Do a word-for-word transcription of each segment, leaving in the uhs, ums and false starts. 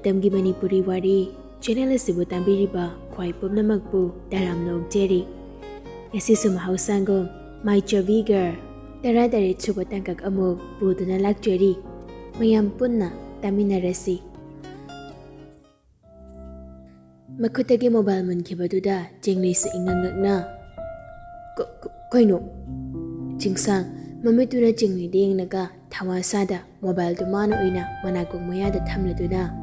ꯃꯇꯝꯒꯤ ꯃꯅꯤꯄꯨꯔꯤ ꯋꯥꯔꯤ ꯆꯦꯅꯦꯜ ꯑꯁꯤꯕꯨ ꯇꯥꯕꯤꯔꯤꯕ ꯈ꯭ꯋꯥꯏ ꯄꯨꯝꯅꯃꯛꯄꯨ ꯇꯔꯥꯝꯅ ꯑꯣꯛꯆꯔꯤ꯫ ꯉꯁꯤꯁꯨ ꯃꯍꯧꯁꯥꯒꯨꯝ My Chubby Girl ꯇꯔꯥꯇꯔꯦꯠ ꯁꯨꯕ ꯇꯥꯡꯀꯛ ꯑꯃꯨꯛ ꯄꯨꯗꯨꯅ ꯂꯥꯛꯆꯔꯤ꯫ ꯃꯌꯥꯝ ꯄꯨꯟꯅ ꯇꯥꯃꯤꯟꯅꯔꯁꯤ꯫ ꯃꯈꯨꯠꯇꯒꯤ ꯃꯣꯕꯥꯏꯜ ꯃꯨꯟꯈꯤꯕꯗꯨꯗ ꯆꯤꯡꯂꯩꯁꯨ ꯏꯉꯛ ꯉꯛꯅ, "ꯀ-, ꯀ-, ꯀꯩꯅꯣ?" ꯆꯤꯡꯁꯥꯡ ꯃꯃꯤꯠꯇꯨꯅ ꯆꯤꯡꯂꯩꯗ ꯌꯦꯡꯂꯒ ꯊꯋꯥ ꯁꯥꯗ ꯃꯣꯕꯥꯏꯜꯗꯨ ꯃꯥꯅ ꯑꯣꯏꯅ ꯃꯅꯥꯀꯣꯡ ꯃꯌꯥꯗ ꯊꯝꯂꯗꯨꯅ,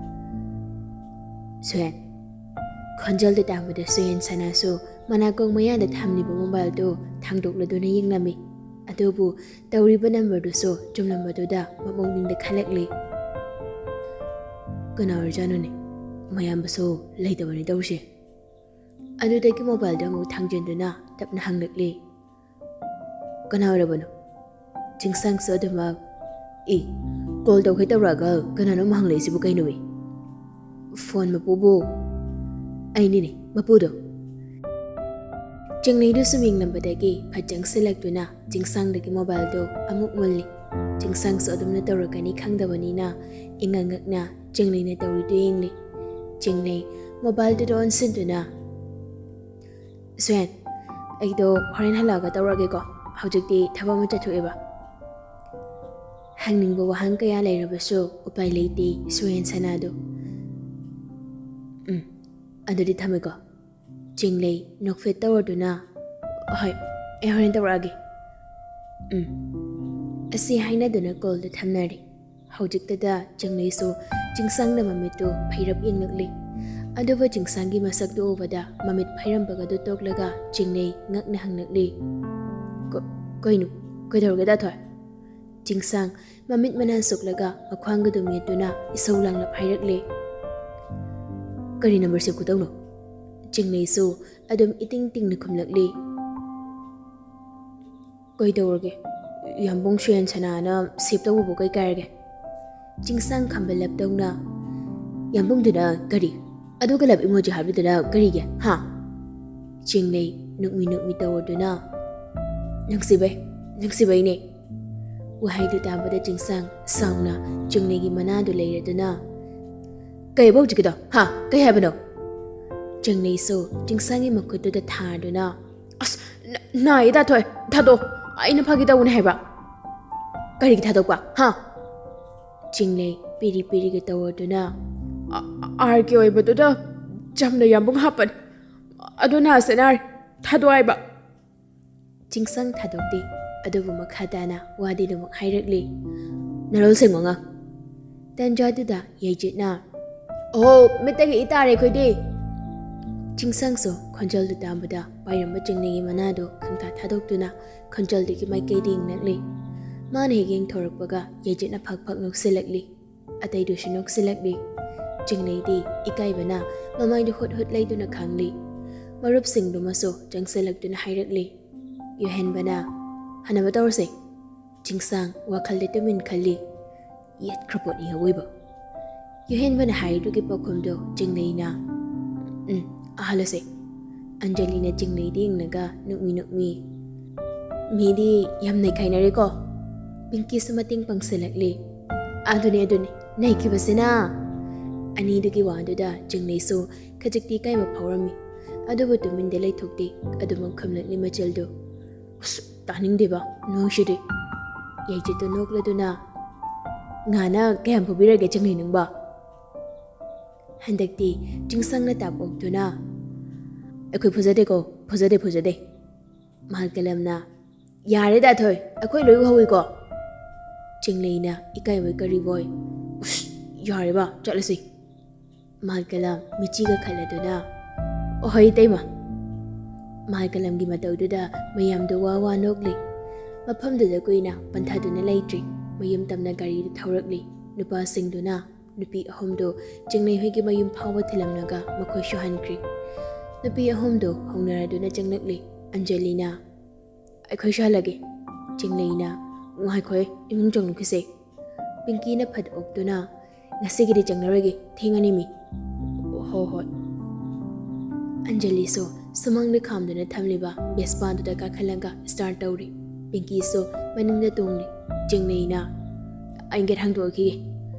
"ꯁꯨꯍꯦꯟ?" ꯈꯣꯟꯖꯦꯜꯗꯨ ꯇꯥꯕꯗ ꯁꯨꯍꯦꯟ ꯁꯅꯥꯁꯨ ꯃꯅꯥꯀꯣꯡ ꯃꯌꯥꯗ ꯊꯝꯂꯤꯕ ꯃꯣꯕꯥꯏꯜꯗꯨ ꯊꯥꯡꯗꯣꯛꯂꯗꯨꯅ ꯌꯦꯡꯂꯝꯃꯤ꯫ ꯑꯗꯨꯕꯨ ꯇꯧꯔꯤꯕ ꯅꯝꯕꯔꯗꯨꯁꯨ ꯆꯨꯝꯂꯝꯕꯗꯨꯗ ꯃꯄꯨꯛꯅꯤꯡꯗ ꯈꯜꯂꯛꯂꯤ꯫ "ꯀꯅꯥ ꯑꯣꯏꯔꯖꯥꯠꯅꯣꯅꯦ? ꯃꯌꯥꯝꯕꯁꯨ ꯂꯩꯇꯕꯅꯤ ꯇꯧꯔꯤꯁꯦ꯫" ꯑꯗꯨꯗꯒꯤ ꯃꯣꯕꯥꯏꯜꯗꯨ ꯑꯃꯨꯛ ꯊꯥꯡꯖꯤꯟꯗꯨꯅ ꯇꯞꯅ ꯍꯪꯂꯛꯂꯤ, "ꯀꯅꯥ ꯑꯣꯏꯔꯕꯅꯣ?" ꯆꯤꯡꯁꯥꯡꯁꯨ ꯑꯗꯨꯃꯛ, "ꯏ, ꯀꯣꯜ ꯇꯧꯒꯦ ꯇꯧꯔꯛꯑꯒ ꯀꯅꯥꯅꯣ ꯑꯃ ꯍꯪꯂꯛꯏꯁꯤꯕꯨ ꯀꯩꯅꯣꯃꯤ? ꯐꯣꯟ ꯃꯄꯨꯕꯨ?" "ꯑꯩꯅꯤꯅꯦ, ꯃꯄꯨꯗꯣ꯫" ꯆꯤꯡꯂꯩꯗꯨ ꯁꯨꯝ ꯌꯦꯡꯂꯝꯕꯗꯒꯤ ꯐꯠ ꯆꯪꯁꯤꯜꯂꯛꯇꯨꯅ ꯆꯤꯡꯁꯥꯡꯗꯒꯤ ꯃꯣꯕꯥꯏꯜꯗꯨ ꯑꯃꯨꯛ ꯃꯨꯜꯂꯤ꯫ ꯆꯤꯡꯁꯥꯡꯁꯨ ꯑꯗꯨꯝꯅ ꯇꯧꯔꯛꯀꯅꯤ ꯈꯪꯗꯕꯅꯤꯅ ꯏꯉꯛ ꯉꯛꯅ ꯆꯤꯡꯂꯩꯅ ꯇꯧꯔꯤꯗꯨ ꯌꯦꯡꯂꯤ꯫ ꯆꯤꯡꯂꯩ ꯃꯣꯕꯥꯏꯜꯗꯨꯗ ꯑꯣꯟꯁꯤꯟꯗꯨꯅ, "ꯁꯨꯍꯦꯟ, ꯑꯩꯗꯣ ꯍꯣꯔꯦꯟ ꯍꯜꯂꯛꯑꯒ ꯇꯧꯔꯛꯑꯒꯦꯀꯣ, ꯍꯧꯖꯤꯛꯇꯤ ꯊꯕꯛ ꯑꯃ ꯆꯠꯊꯣꯛꯑꯦꯕ꯫" ꯍꯪꯅꯤꯡꯕ ꯋꯥꯍꯪ ꯀꯌꯥ ꯂꯩꯔꯕꯁꯨ ꯎꯄꯥꯏ ꯂꯩꯇꯦ ꯁꯨꯍꯦꯟ ꯁꯅꯥꯗꯨ꯫ "ꯎꯝ, ꯑꯗꯨꯗꯤ ꯊꯝꯃꯦꯀꯣ꯫" ꯆꯤꯡꯂꯩ ꯅꯣꯛꯐꯦꯠ ꯇꯧꯔꯗꯨꯅ, "ꯍꯣꯏ, ꯑꯩ ꯍꯣꯔꯦꯟ ꯇꯧꯔꯛꯑꯒꯦ꯫" "ꯎꯝ꯫" ꯑꯁꯤ ꯍꯥꯏꯅꯗꯨꯅ ꯀꯣꯜꯗꯨ ꯊꯝꯅꯔꯦ꯫ ꯍꯧꯖꯤꯛꯇꯗ ꯆꯤꯡꯂꯩꯁꯨ ꯆꯤꯡꯁꯥꯡꯅ ꯃꯃꯤꯠꯇꯨ ꯐꯩꯔꯞ ꯌꯦꯡꯂꯛꯂꯤ꯫ ꯑꯗꯨꯕꯨ ꯆꯤꯡꯁꯥꯡꯒꯤ ꯃꯁꯛꯇꯨ ꯎꯕꯗ ꯃꯃꯤꯠ ꯐꯩꯔꯝꯕꯒꯗꯨ ꯇꯣꯛꯂꯒ ꯆꯤꯡꯂꯩ ꯉꯛꯅ ꯍꯪꯂꯛꯂꯤ, "ꯀ-, ꯀꯩꯅꯣ? ꯀꯩꯗꯧꯔꯒꯦ ꯗꯥꯊꯣꯏ?" ꯆꯤꯡꯁꯥꯡ ꯃꯃꯤꯠ ꯃꯅꯥ ꯁꯨꯛꯂꯒ ꯃꯈ꯭ꯋꯥꯡꯒꯗꯨ ꯃꯦꯠꯇꯨꯅ ꯏꯁꯧ ꯂꯥꯡꯂꯞ ꯍꯥꯏꯔꯛꯂꯦ, "ꯀꯔꯤ ꯅꯝꯕꯔ ꯁꯦꯞ ꯈꯨꯇꯧꯅꯣ?" ꯆꯤꯡꯂꯩꯁꯨ ꯑꯗꯨꯝ ꯏꯇꯤꯡ ꯇꯤꯡꯅ ꯈꯨꯝꯂꯛꯂꯤ, "ꯀꯩꯗꯧꯔꯒꯦ? ꯌꯥꯝꯕꯨꯡ ꯁꯨꯌꯦꯟ ꯁꯅꯥꯅ ꯁꯦꯞ ꯇꯧꯕꯕꯨ ꯀꯩ ꯀꯥꯏꯔꯒꯦ?" ꯆꯤꯡꯁꯥꯡ ꯈꯝꯕ ꯂꯞꯇꯧꯅ, "ꯌꯥꯝꯕꯨꯡꯗꯨꯅ ꯀꯔꯤ? ꯑꯗꯨꯒ ꯂꯞ ꯏꯃꯣꯖꯤ ꯍꯥꯞꯂꯤꯗꯨꯅ ꯀꯔꯤꯒꯤ, ꯍꯥ?" ꯆꯤꯡꯂꯩ ꯅꯨꯛꯃꯤ ꯅꯨꯛꯃꯤ ꯇꯧꯔꯗꯨꯅ, "ꯅꯨꯡꯁꯤꯕꯩ, ꯅꯨꯡꯁꯤꯕꯩꯅꯦ꯫" ꯋꯥꯍꯩꯗꯨ ꯇꯥꯕꯗ ꯆꯤꯡꯁꯥꯡ ꯁꯥꯎꯅ ꯆꯤꯡꯂꯩꯒꯤ ꯃꯅꯥꯗꯨ ꯂꯩꯔꯗꯨꯅ, ꯀꯩꯕ ꯍꯧꯖꯤꯛꯀꯤꯗꯣ? ꯍꯥ? ꯀꯩ ꯍꯥꯏꯕꯅꯣ? ꯆꯤꯡꯂꯩꯁꯨ ꯆꯤꯡꯁꯥꯡꯒꯤ ꯃꯈꯨꯠꯇꯨꯗ ꯊꯥꯗꯨꯅ, "ꯑꯁ, ꯅ-, ꯅꯥꯏꯌꯦ ꯇꯥꯊꯣꯏ, ꯊꯥꯗꯣꯛ, ꯑꯩꯅ ꯐꯥꯒꯤ ꯇꯧꯕꯅꯦ ꯍꯥꯏꯕ꯫ ꯀꯔꯤꯒꯤ ꯊꯥꯗꯣꯛꯄ? ꯍꯥ?" ꯆꯤꯡꯂꯩ ꯄꯤꯔꯤ ꯄꯤꯔꯤꯒ ꯇꯧꯔꯗꯨꯅ, "ꯑ-, ꯑ-, ꯑꯥꯔ ꯀꯦ ꯑꯣꯏꯕꯗꯨꯗ ꯆꯝꯅ ꯌꯥꯝꯕꯨꯡ ꯍꯥꯞꯄꯅꯤ꯫ ꯑꯗꯨ ꯅꯥꯁꯦ ꯅꯥꯔꯦ꯫ ꯊꯥꯗꯣꯛ ꯍꯥꯏꯕ꯫" ꯆꯤꯡꯁꯥꯡ ꯊꯥꯗꯣꯛꯇꯦ, ꯑꯗꯨꯕꯨ ꯃꯈꯥ ꯇꯥꯅ ꯋꯥꯗꯤ ꯑꯗꯨꯃꯛ ꯍꯥꯏꯔꯛꯂꯤ꯫ ꯅꯔꯣꯜ ꯁꯦꯡꯉꯣꯉ꯫ ꯇꯟꯖꯥꯗꯨꯗ ꯌꯩꯖꯤꯠꯅ, "ꯑꯣꯍꯣ, ꯃꯤꯠꯇꯒꯤ ꯏ ꯇꯥꯔꯦ ꯑꯩꯈꯣꯏꯗꯤ!" ꯆꯤꯡꯁꯥꯡꯁꯨ ꯈꯣꯟꯖꯦꯜꯗꯨ ꯇꯥꯕꯗ ꯄꯥꯏꯔꯝꯕ ꯆꯤꯡꯂꯩꯒꯤ ꯃꯅꯥꯗꯨ ꯈꯪꯊꯥ ꯊꯥꯗꯣꯛꯇꯨꯅ ꯈꯣꯟꯖꯦꯜꯗꯨꯒꯤ ꯃꯥꯏꯀꯩꯗ ꯌꯦꯡꯂꯛꯂꯤ꯫ ꯃꯥꯅ ꯍꯦꯛ ꯌꯦꯡꯊꯣꯔꯛꯄꯒ ꯌꯩꯖꯤꯠꯅ ꯐꯛ ꯐꯛ ꯅꯣꯛꯁꯤꯜꯂꯛꯂꯤ꯫ ꯑꯇꯩꯗꯨꯁꯨ ꯅꯣꯛꯁꯤꯜꯂꯛꯂꯤ꯫ ꯆꯤꯡꯂꯩꯗꯤ ꯏꯀꯥꯏꯕꯅ ꯃꯃꯥꯏꯗꯨ ꯍꯨꯠ ꯍꯨꯠ ꯂꯩꯗꯨꯅ ꯈꯥꯡꯂꯤ꯫ ꯃꯔꯨꯞꯁꯤꯡꯗꯨꯃꯁꯨ ꯆꯪꯁꯤꯜꯂꯛꯇꯨꯅ ꯍꯥꯏꯔꯛꯂꯤ꯫ ꯌꯨꯍꯦꯟꯕꯅ, "ꯍꯟꯅꯕ ꯇꯧꯔꯁꯦ꯫" ꯆꯤꯡꯁꯥꯡ ꯋꯥꯈꯜꯗ ꯇꯨꯃꯤꯟ ꯈꯜꯂꯤ꯫ "ꯌꯦꯠꯈ꯭ꯔ ꯄꯣꯠꯅꯤ ꯑꯋꯣꯏꯕ꯫" ꯌꯨꯍꯦꯟꯕꯅ ꯍꯥꯏꯔꯤꯗꯨꯒꯤ ꯄꯥꯎꯈꯨꯝꯗꯣ ꯆꯤꯡꯂꯩꯅ, "ꯎꯝ, ꯑꯍꯜꯂꯁꯦ꯫" ꯑꯟꯖꯂꯤꯅ ꯆꯤꯡꯂꯩꯗ ꯌꯦꯡꯂꯒ ꯅꯣꯛꯃꯤ ꯅꯣꯛꯃꯤ, "ꯃꯤꯗꯤ ꯌꯥꯝ ꯅꯩꯈꯥꯏꯅꯔꯦꯀꯣ꯫" ꯄꯤꯡꯀꯤꯁꯨ ꯃꯇꯦꯡ ꯄꯥꯡꯁꯤꯜꯂꯛꯂꯤ꯫ "ꯑꯗꯨꯅꯤ, ꯑꯗꯨꯅꯤ, ꯅꯩꯈꯤꯕꯁꯤꯅ!" ꯑꯅꯤꯗꯨꯒꯤ ꯋꯥꯗꯨꯗ ꯆꯤꯡꯂꯩꯁꯨ ꯈꯖꯤꯛꯇꯤ ꯏꯀꯥꯏꯕ ꯐꯥꯎꯔꯝꯃꯤ꯫ ꯑꯗꯨꯕꯨ ꯇꯨꯃꯤꯟꯗ ꯂꯩꯊꯣꯛꯇꯦ, ꯑꯗꯨꯃꯛ ꯈꯨꯝꯂꯛꯂꯤ ꯃꯆꯤꯜꯗꯨ꯫ "ꯑꯁ, ꯇꯥꯅꯤꯡꯗꯦꯕ ꯅꯣꯏꯁꯤꯗꯤ!" ꯌꯩꯖꯤꯠꯇꯨ ꯅꯣꯛꯂꯗꯨꯅ, "ꯉꯥꯅ ꯀꯌꯥꯝ ꯐꯨꯕꯤꯔꯒꯦ ꯆꯤꯡꯂꯩ ꯅꯪꯕꯣ?" ꯍꯟꯗꯛꯇꯤ ꯆꯤꯡꯁꯪꯅ ꯇꯥꯞ ꯑꯣꯛꯇꯨꯅ, "ꯑꯩꯈꯣꯏ ꯐꯨꯖꯗꯦꯀꯣ, ꯐꯨꯖꯗꯦ, ꯐꯨꯖꯗꯦ꯫" ꯃꯍꯥꯀꯂꯝꯅ, "ꯌꯥꯔꯦ ꯇꯥꯊꯣꯏ, ꯑꯩꯈꯣꯏ ꯂꯣꯏ ꯎꯍꯧꯏꯀꯣ꯫" ꯆꯤꯡꯂꯩꯅ ꯏꯀꯥꯏꯕꯣꯏ ꯀꯔꯤꯕꯣꯏ, "ꯎꯁ, ꯌꯥꯔꯦꯕ, ꯆꯠꯂꯁꯤ꯫" ꯃꯍꯥꯀꯂꯝ ꯃꯤꯆꯤꯒ ꯈꯜꯂꯗꯨꯅ, "ꯑꯣꯍꯣꯏ ꯏꯇꯩꯃ꯫" ꯃꯍꯥꯀꯂꯝꯒꯤ ꯃꯇꯧꯗꯨꯗ ꯃꯌꯥꯝꯗꯨ ꯋꯥ ꯋꯥ ꯅꯣꯛꯂꯤ꯫ ꯃꯐꯝꯗꯨꯗ ꯀꯨꯏꯅ ꯄꯟꯊꯗꯨꯅ ꯂꯩꯇ꯭ꯔꯤ꯫ ꯃꯌꯨꯝ ꯇꯝꯅ ꯒꯥꯔꯤꯗꯨ ꯊꯧꯔꯛꯂꯤ꯫ ꯅꯨꯄꯥꯁꯤꯡꯗꯨꯅ ꯅꯨꯄꯤ ꯑꯍꯨꯝꯗꯨ ꯆꯤꯡꯂꯩ ꯍꯣꯏꯒꯤ ꯃꯌꯨꯝ ꯐꯥꯎꯕ ꯊꯤꯜꯂꯝꯂꯒ ꯃꯈꯣꯏꯁꯨ ꯍꯟꯈ꯭ꯔꯤ꯫ ꯅꯨꯄꯤ ꯑꯍꯨꯝꯗꯨ ꯍꯧꯅꯔꯗꯨꯅ ꯆꯪꯂꯛꯂꯤ꯫ ꯑꯟꯖꯂꯤꯅ, "ꯑꯩꯈꯣꯏꯁꯨ ꯍꯜꯂꯒꯦ꯫" ꯆꯤꯡꯂꯩꯅ, "ꯉꯥꯏꯈꯣꯍꯦ, ꯏꯃꯨꯡ ꯆꯪꯂꯨꯈꯤꯁꯦ꯫" ꯄꯤꯡꯀꯤꯅ ꯐꯠ ꯑꯣꯛꯇꯨꯅ, "ꯉꯁꯤꯒꯤꯗꯤ ꯆꯪꯂꯔꯣꯏꯒꯦ, ꯊꯦꯡꯉꯅꯤ ꯃꯤ꯫" "ꯍꯣ ꯍꯣꯏ꯫" ꯑꯟꯖꯂꯤꯁꯨ ꯁꯨꯃꯥꯡꯗ ꯈꯥꯝꯗꯨꯅ ꯊꯝꯂꯤꯕ ꯕꯦꯁꯄꯥꯗꯨꯗ ꯀꯥꯈꯠꯂꯒ ꯁ꯭ꯇꯥꯔꯠ ꯇꯧꯔꯤ꯫ ꯄꯤꯡꯀꯤꯁꯨ ꯃꯅꯤꯡꯗ ꯇꯣꯡꯂꯤ꯫ ꯆꯤꯡꯂꯩꯅ, "ꯑꯩ ꯒꯦꯠ ꯍꯥꯡꯗꯣꯛꯑꯈꯤꯒꯦ꯫"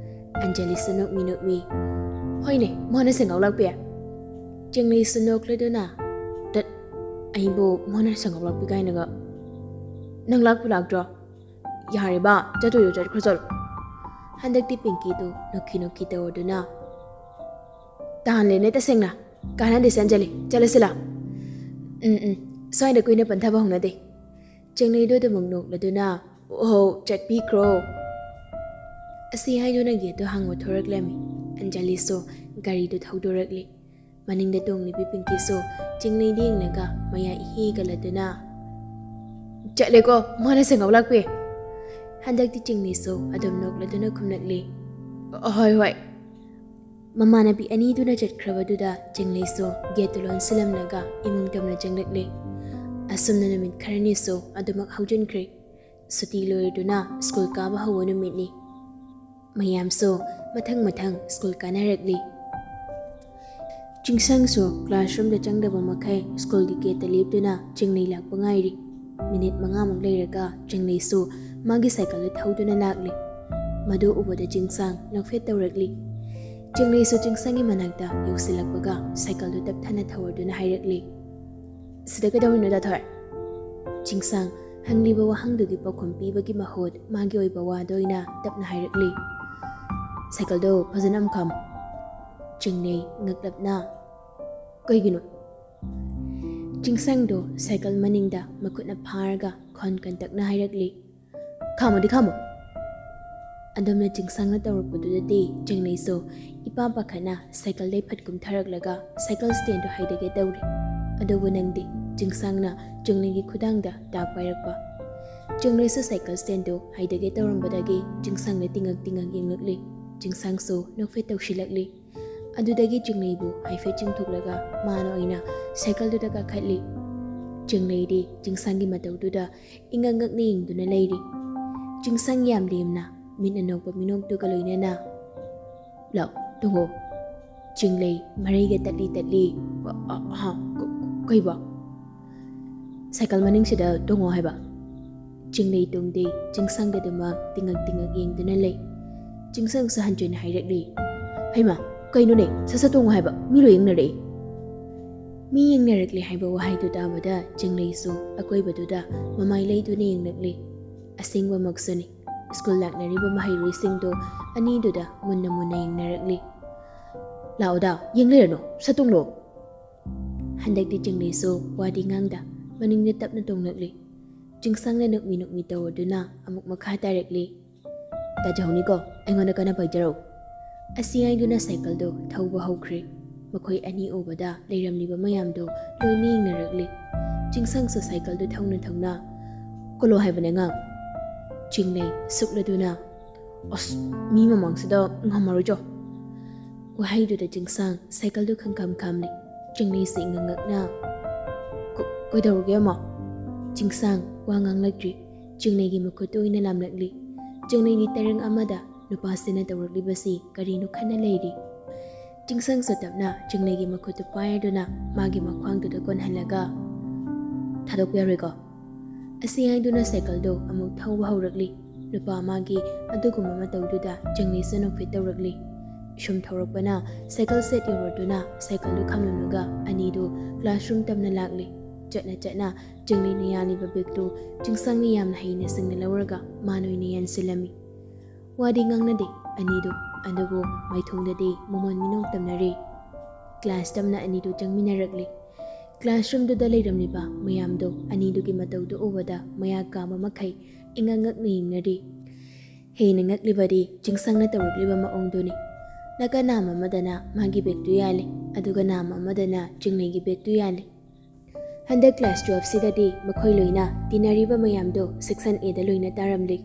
ꯑꯟꯖꯂꯤꯁꯨ ꯅꯣꯛꯃꯤ ꯅꯣꯛꯃꯤ, "ꯍꯣꯏꯅꯦ, ꯃꯣꯍꯣꯟꯅ ꯁꯦꯡꯒꯥꯎ ꯂꯥꯛꯄꯤ?" ꯆꯤꯡꯂꯩꯁꯨ ꯅꯣꯛꯂꯗꯨꯅ, "ꯇꯠ, ꯑꯩꯕꯨ ꯃꯣꯍꯣꯟꯅ ꯁꯦꯡꯒꯥꯎ ꯂꯥꯛꯄꯤ ꯀꯥꯏꯅꯒ꯫ ꯅꯪ ꯂꯥꯛꯄꯨ ꯂꯥꯛꯇ꯭ꯔꯣ? ꯌꯥꯔꯦꯕ, ꯆꯠꯇꯣꯏꯗꯣ ꯆꯠꯈ꯭ꯔꯣ ꯆꯠꯂꯣ꯫" ꯍꯟꯗꯛꯇꯤ ꯄꯤꯡꯀꯤꯗꯨ ꯅꯣꯛꯈꯤ ꯅꯣꯛꯈꯤ ꯇꯧꯔꯗꯨꯅ, "ꯇꯥꯍꯜꯂꯦꯅꯦ ꯇꯁꯦꯡꯅ꯫ ꯀꯥꯟꯅꯗꯦ, ꯆꯟꯖꯂꯤ, ꯆꯠꯂꯁꯤꯂꯥ?" "ꯎꯝ, ꯎꯝ, ꯁ꯭ꯋꯥꯏꯗ ꯀꯨꯏꯅ ꯄꯟꯊꯕ ꯍꯧꯅꯗꯦ꯫" ꯆꯤꯡꯂꯩꯗꯨ ꯑꯗꯨꯃꯛ ꯅꯣꯛꯂꯗꯨꯅ, "ꯑꯣꯍꯣ, ꯆꯠꯄꯤꯈ꯭ꯔꯣ꯫" ꯑꯁꯤ ꯍꯥꯏꯗꯨꯅ ꯒꯦꯠꯇꯨ ꯍꯥꯡꯕ ꯊꯣꯔꯛꯂꯝꯃꯤ꯫ ꯑꯟꯖꯂꯤꯁꯨ ꯒꯥꯔꯤꯗꯨ ꯊꯧꯗꯣꯔꯛꯂꯤ꯫ ꯃꯅꯤꯡꯗ ꯇꯣꯡꯂꯤꯕꯤ ꯄꯤꯡꯀꯤꯁꯨ ꯆꯤꯡꯂꯩꯗ ꯌꯦꯡꯂꯒ ꯃꯌꯥ ꯏꯍꯤ ꯍꯤꯒꯠꯂꯗꯨꯅ, "ꯆꯠꯂꯦꯀꯣ, ꯃꯥꯅ ꯁꯦꯡꯍꯧ ꯂꯥꯛꯄꯤ꯫" ꯍꯟꯗꯛꯇꯤ ꯆꯤꯡꯂꯩꯁꯨ ꯑꯗꯨꯝ ꯅꯣꯛꯂꯗꯨꯅ ꯈꯨꯝꯂꯛꯂꯤ, "ꯍꯣꯏ, ꯍꯣꯏ꯫" ꯃꯃꯥꯟꯅꯕꯤ ꯑꯅꯤꯗꯨꯅ ꯆꯠꯈ꯭ꯔꯕꯗꯨꯗ ꯆꯤꯡꯂꯩꯁꯨ ꯒꯦꯠꯇꯨ ꯂꯣꯟꯁꯤꯜꯂꯝꯂꯒ ꯏꯃꯨꯡ ꯇꯝꯅ ꯆꯪꯂꯛꯂꯤ꯫ ꯑꯁꯨꯝꯅ ꯅꯨꯃꯤꯠ ꯈꯔꯅꯤꯁꯨ ꯑꯗꯨꯃꯛ ꯍꯧꯖꯤꯟꯈ꯭ꯔꯦ꯫ ꯁꯨꯇꯤ ꯂꯣꯏꯔꯗꯨꯅ ꯁ꯭ꯀꯨꯜ ꯀꯥꯕ ꯍꯧꯕ ꯅꯨꯃꯤꯠꯅꯤ꯫ ꯃꯌꯥꯝꯁꯨ ꯃꯊꯪ ꯃꯊꯪ ꯁ꯭ꯀꯨꯜ ꯀꯥꯅꯔꯛꯂꯤ꯫ ꯆꯤꯡꯁꯪꯁꯨ ꯀ꯭ꯂꯥꯁꯔꯨꯝꯗ ꯆꯪꯗꯕ ꯃꯈꯩ ꯁ꯭ꯀꯨꯜꯒꯤ ꯒꯦꯠꯇ ꯂꯦꯞꯇꯨꯅ ꯆꯤꯡꯂꯩ ꯂꯥꯛꯄ ꯉꯥꯏꯔꯤ꯫ ꯃꯤꯅꯤꯠ ꯃꯉꯥꯃꯨꯛ ꯂꯩꯔꯒ ꯆꯤꯡꯂꯩꯁꯨ ꯃꯥꯒꯤ ꯁꯥꯏꯀꯜꯗꯨ ꯊꯧꯗꯨꯅ ꯂꯥꯛꯂꯤ꯫ ꯃꯗꯨ ꯎꯕꯗ ꯆꯤꯡꯁꯥꯡ ꯅꯣꯛꯐꯦꯠ ꯇꯧꯔꯛꯂꯤ꯫ ꯆꯤꯡꯂꯩꯁꯨ ꯆꯤꯡꯁꯪꯒꯤ ꯃꯅꯥꯛꯇ ꯌꯧꯁꯤꯜꯂꯛꯄꯒ ꯁꯥꯏꯀꯜꯗꯨ ꯇꯞꯊꯅ ꯊꯧꯔꯗꯨꯅ ꯍꯥꯏꯔꯛꯂꯤ, "ꯁꯤꯗ ꯀꯩꯗꯧꯔꯤꯅꯣ, ꯗꯥ ꯊꯣꯏ?" ꯆꯤꯡꯁꯥꯡ ꯍꯪꯂꯤꯕ ꯋꯥꯍꯪꯗꯨꯒꯤ ꯄꯥꯎꯈꯨꯝ ꯄꯤꯕꯒꯤ ꯃꯍꯨꯠ ꯃꯥꯒꯤ ꯑꯣꯏꯕ ꯋꯥꯗ ꯑꯣꯏꯅ ꯇꯞꯅ ꯍꯥꯏꯔꯛꯂꯤ, "ꯁꯥꯏꯀꯜꯗꯣ ꯐꯖꯅ ꯑꯃ ꯈꯥꯝꯃꯨ꯫" ꯆꯤꯡꯂꯩ ꯉꯛꯂꯞꯅ, "ꯀꯩꯒꯤꯅꯣ?" ꯆꯤꯡꯁꯪꯗꯣ ꯁꯥꯏꯀꯜ ꯃꯅꯤꯡꯗ ꯃꯈꯨꯠꯅ ꯐꯥꯔꯒ ꯈꯣꯟ ꯀꯟꯇꯛꯅ ꯍꯥꯏꯔꯛꯂꯤ, "ꯈꯥꯝꯃꯣꯗꯤ ꯈꯥꯝꯃꯣ꯫" ꯑꯗꯨꯝꯅ ꯆꯤꯡꯁꯪꯅ ꯇꯧꯔꯛꯄꯗꯨꯗꯗꯤ ꯆꯤꯡꯂꯩꯁꯨ ꯏꯄꯥ ꯄꯥꯈꯠꯅ ꯁꯥꯏꯀꯜꯗꯩ ꯐꯠ ꯀꯨꯝꯊꯔꯛꯂꯒ ꯁꯥꯏꯀꯜ ꯁ꯭ꯇꯦꯟꯗꯨ ꯍꯥꯏꯗꯒꯦ ꯇꯧꯔꯤ꯫ ꯑꯗꯨꯕꯨ ꯅꯪꯗꯤ ꯆꯤꯡꯁꯪꯅ ꯆꯤꯡꯂꯩꯒꯤ ꯈꯨꯗꯥꯡꯗ ꯗꯥꯛ ꯄꯥꯏꯔꯛꯄ꯫ ꯆꯤꯡꯂꯩꯁꯨ ꯁꯥꯏꯀꯜ ꯁ꯭ꯇꯦꯟꯗꯨ ꯍꯥꯏꯗꯒꯦ ꯇꯧꯔꯝꯕꯗꯒꯤ ꯆꯤꯡꯁꯪꯅ ꯇꯤꯡꯉꯛ ꯇꯤꯡꯉꯛ ꯌꯦꯡꯂꯛꯂꯤ꯫ ꯆꯤꯡꯁꯪꯁꯨ ꯅꯣꯛꯐꯦꯠ ꯇꯧꯁꯤꯜꯂꯛꯂꯤ꯫ ꯑꯗꯨꯗꯒꯤ ꯆꯤꯡꯂꯩꯕꯨ ꯍꯥꯏꯐꯦꯠ ꯆꯤꯡꯊꯣꯛꯂꯒ ꯃꯥꯅ ꯑꯣꯏꯅ ꯁꯥꯏꯀꯜꯗꯨꯗ ꯀꯥꯈꯠꯂꯤ꯫ ꯆꯤꯡꯂꯩꯗꯤ ꯆꯤꯡꯁꯪꯒꯤ ꯃꯇꯧꯗꯨꯗ ꯏꯉꯛ ꯉꯛꯅ ꯌꯦꯡꯗꯨꯅ ꯂꯩꯔꯤ꯫ ꯆꯤꯡꯁꯪ ꯌꯥꯝ ꯂꯦꯝꯅ ꯃꯤꯠꯅ ꯅꯣꯛꯄ ꯃꯤꯅꯣꯛꯇꯨꯒ ꯂꯣꯏꯅꯅ, "ꯂꯥꯎ, ꯇꯣꯡꯉꯣ꯫" ꯆꯤꯡꯂꯩ ꯃꯔꯩꯒ ꯇꯠꯂꯤ ꯇꯠꯂꯤ, "ꯑ, ꯑ, ꯍꯥ, ꯀ-, ꯀ-, ꯀꯩꯕꯣ?" "ꯁꯥꯏꯀꯜ ꯃꯅꯤꯡꯁꯤꯗ ꯇꯣꯡꯉꯣ ꯍꯥꯏꯕ꯫" ꯆꯤꯡꯂꯩ ꯇꯣꯡꯗꯦ, ꯆꯤꯡꯁꯪꯗ ꯑꯗꯨꯃꯛ ꯇꯤꯡꯉꯛ ꯇꯤꯡꯉꯛ ꯌꯦꯡꯗꯨꯅ ꯂꯩ꯫ ꯆꯤꯡꯁꯪꯁꯨ ꯍꯟꯖꯤꯟ ꯍꯥꯏꯔꯛꯂꯤ, "ꯍꯩꯃꯥ, "ꯀꯩꯅꯣꯅꯦ, ꯁꯠ ꯁꯠ ꯇꯣꯡꯉꯣ ꯍꯥꯏꯕ, ꯃꯤ ꯂꯣꯏ ꯌꯦꯡꯅꯔꯛꯏ"꯫ ꯃꯤ ꯌꯦꯡꯅꯔꯛꯂꯦ ꯍꯥꯏꯕ ꯋꯥꯍꯩꯗꯨ ꯇꯥꯕꯗ ꯆꯤꯡꯂꯩꯁꯨ ꯑꯀꯣꯏꯕꯗꯨꯗ ꯃꯃꯥꯏ ꯂꯩꯗꯨꯅ ꯌꯦꯡꯂꯛꯂꯤ꯫ ꯑꯁꯦꯡꯕꯃꯛꯁꯨꯅꯤ, ꯁ꯭ꯀꯨꯜ ꯂꯥꯛꯅꯔꯤꯕ ꯃꯍꯩꯔꯣꯏꯁꯤꯡꯗꯨ ꯑꯅꯤꯗꯨꯗ ꯃꯨꯟꯅ ꯃꯨꯟꯅ ꯌꯦꯡꯅꯔꯛꯂꯤ꯫ "ꯂꯥꯛꯑꯣꯗ, ꯌꯦꯡ ꯂꯩꯔꯅꯨ, ꯁꯠ ꯇꯣꯡꯂꯣ"꯫ ꯍꯟꯗꯛꯇꯤ ꯆꯤꯡꯂꯩꯁꯨ ꯋꯥꯗꯤ ꯉꯥꯡꯗ ꯃꯅꯤꯡꯗ ꯇꯞꯅ ꯇꯣꯡꯂꯛꯂꯤ꯫ ꯆꯤꯡꯁꯥꯡꯅ ꯅꯣꯛꯃꯤ ꯅꯣꯛꯃꯤ ꯇꯧꯔꯗꯨꯅ ꯑꯃꯨꯛ ꯃꯈꯥ ꯇꯥꯔꯛꯂꯤ꯫ "ꯇꯥꯖꯍꯧꯅꯤꯀꯣ, ꯑꯩꯉꯣꯟꯗ ꯀꯟꯅ ꯄꯥꯏꯖꯔꯧ"꯫ ꯑꯁꯤ ꯍꯥꯏꯗꯨꯅ ꯁꯥꯏꯀꯜꯗꯨ ꯊꯧꯕ ꯍꯧꯈ꯭ꯔꯦ꯫ ꯃꯈꯣꯏ ꯑꯅꯤ ꯎꯕꯗ ꯂꯩꯔꯝꯂꯤꯕ ꯃꯌꯥꯝꯗꯨ ꯂꯣꯏꯅ ꯌꯦꯡꯅꯔꯛꯂꯤ꯫ ꯆꯤꯡꯁꯥꯡꯁꯨ ꯁꯥꯏꯀꯜꯗꯨ ꯊꯧꯅ ꯊꯧꯅ, "ꯀꯣꯂꯣ ꯍꯥꯏꯕꯅꯦ ꯑꯉꯥꯡ"꯫ ꯆꯤꯡꯂꯩ ꯁꯨꯛꯂꯗꯨꯅ, "ꯑꯁ, ꯃꯤ ꯃꯃꯥꯡꯁꯤꯗ ꯉꯝꯃꯔꯣꯏ ꯆꯣ"꯫ ꯋꯥꯍꯩꯗꯨꯗ ꯆꯤꯡꯁꯥꯡ ꯁꯥꯏꯀꯜꯗꯨ ꯈꯪꯈꯝ ꯈꯥꯝꯂꯤ꯫ ꯆꯤꯡꯂꯩꯁꯤ ꯉꯉꯛꯅ, "ꯀ-, ꯀꯩꯗꯧꯔꯒꯦ, ꯑꯃ?" ꯆꯤꯡꯁꯥꯡ ꯋꯥ ꯉꯥꯡꯂꯛꯇ꯭ꯔꯤ꯫ ꯆꯤꯡꯂꯩꯒꯤ ꯃꯈꯨꯠꯇ ꯑꯣꯏꯅ ꯂꯥꯝꯂꯛꯂꯤ꯫ ꯆꯤꯡꯂꯩꯒꯤ ꯇꯔꯪ ꯑꯃꯗ ꯅꯨꯄꯥꯁꯤꯅ ꯇꯧꯔꯛꯂꯤꯕꯁꯤ ꯀꯔꯤꯅꯣ ꯈꯟꯅ ꯂꯩꯔꯤ꯫ ꯆꯤꯡꯁꯥꯡꯁꯨ ꯇꯞꯅ ꯆꯤꯡꯂꯩꯒꯤ ꯃꯈꯨꯠꯇꯨ ꯄꯥꯏꯔꯗꯨꯅ ꯃꯥꯒꯤ ꯃꯈ꯭ꯋꯥꯡꯗꯨꯗ ꯀꯣꯟꯍꯜꯂꯒ, "ꯊꯥꯗꯣꯛꯄ ꯌꯥꯔꯣꯏꯀꯣ"꯫ ꯑꯁꯤ ꯍꯥꯏꯗꯨꯅ ꯁꯥꯏꯀꯜꯗꯨ ꯑꯃꯨꯛ ꯊꯧꯕ ꯍꯧꯔꯛꯂꯤ꯫ ꯅꯨꯄꯥ ꯑꯃꯒꯤ ꯑꯗꯨꯒꯨꯝꯕ ꯃꯇꯧꯗꯨꯗ ꯆꯤꯡꯂꯩꯁꯨ ꯅꯣꯛꯐꯦꯠ ꯇꯧꯔꯛꯂꯤ꯫ ꯁꯨꯝ ꯊꯧꯔꯛꯄꯅ ꯁꯥꯏꯀꯜ ꯁꯦꯠ ꯌꯧꯔꯗꯨꯅ ꯁꯥꯏꯀꯜꯗꯨ ꯈꯥꯝꯂꯝꯂꯒ ꯑꯅꯤꯗꯨ ꯀ꯭ꯂꯥꯁꯔꯨꯝ ꯇꯝꯅ ꯂꯥꯛꯂꯤ꯫ ꯆꯠꯅ ꯆꯠꯅ ꯆꯤꯡꯂꯩꯅ ꯌꯥꯜꯂꯤꯕ ꯕꯦꯒꯇꯨ ꯆꯤꯡꯁꯥꯡꯅ ꯌꯥꯝꯅ ꯍꯩꯅ ꯁꯤꯡꯅ ꯂꯧꯔꯒ ꯃꯥꯅ ꯑꯣꯏꯅ ꯌꯥꯟꯁꯤꯜꯂꯝꯃꯤ꯫ ꯋꯥꯗꯤ ꯉꯥꯡꯅꯗꯦ ꯑꯅꯤꯗꯨ, ꯑꯗꯨꯕꯨ ꯃꯥꯏꯊꯣꯡꯗꯗꯤ ꯃꯃꯣꯟ ꯃꯤꯅꯣꯛ ꯇꯝꯅꯔꯤ꯫ ꯀ꯭ꯂꯥꯁ ꯇꯝꯅ ꯑꯅꯤꯗꯨ ꯆꯪꯃꯤꯟꯅꯔꯛꯂꯤ꯫ ꯀ꯭ꯂꯥꯁꯔꯨꯝꯗꯨꯗ ꯂꯩꯔꯝꯂꯤꯕ ꯃꯌꯥꯝꯗꯨ ꯑꯅꯤꯗꯨꯒꯤ ꯃꯇꯧꯗꯨ ꯎꯕꯗ ꯃꯌꯥ ꯀꯥꯕ ꯃꯈꯩ ꯏꯉꯛ ꯉꯛꯅ ꯌꯦꯡꯅꯔꯤ꯫ ꯍꯦꯟꯅ ꯉꯛꯂꯤꯕꯗꯤ ꯆꯤꯡꯁꯥꯡꯅ ꯇꯧꯔꯛꯂꯤꯕ ꯃꯑꯣꯡꯗꯨꯅꯤ꯫ ꯅꯥꯀꯟ ꯅꯥꯝ ꯑꯃꯗꯅ ꯃꯥꯒꯤ ꯕꯦꯒꯇꯨ ꯌꯥꯜꯂꯤ, ꯑꯗꯨꯒ ꯅꯥꯝ ꯑꯃꯗꯅ ꯆꯤꯡꯂꯩꯒꯤ ꯕꯦꯒꯇꯨ ꯌꯥꯜꯂꯤ꯫ ꯍꯟꯗꯛ ꯀ꯭ꯂꯥꯁ ꯇꯨꯋꯦꯜꯐꯁꯤꯗꯗꯤ ꯃꯈꯣꯏ ꯂꯣꯏꯅ ꯇꯤꯟꯅꯔꯤꯕ ꯃꯌꯥꯝꯗꯣ ꯁꯦꯛꯁꯟ ꯑꯦꯗ ꯂꯣꯏꯅ ꯇꯥꯔꯝꯂꯤ꯫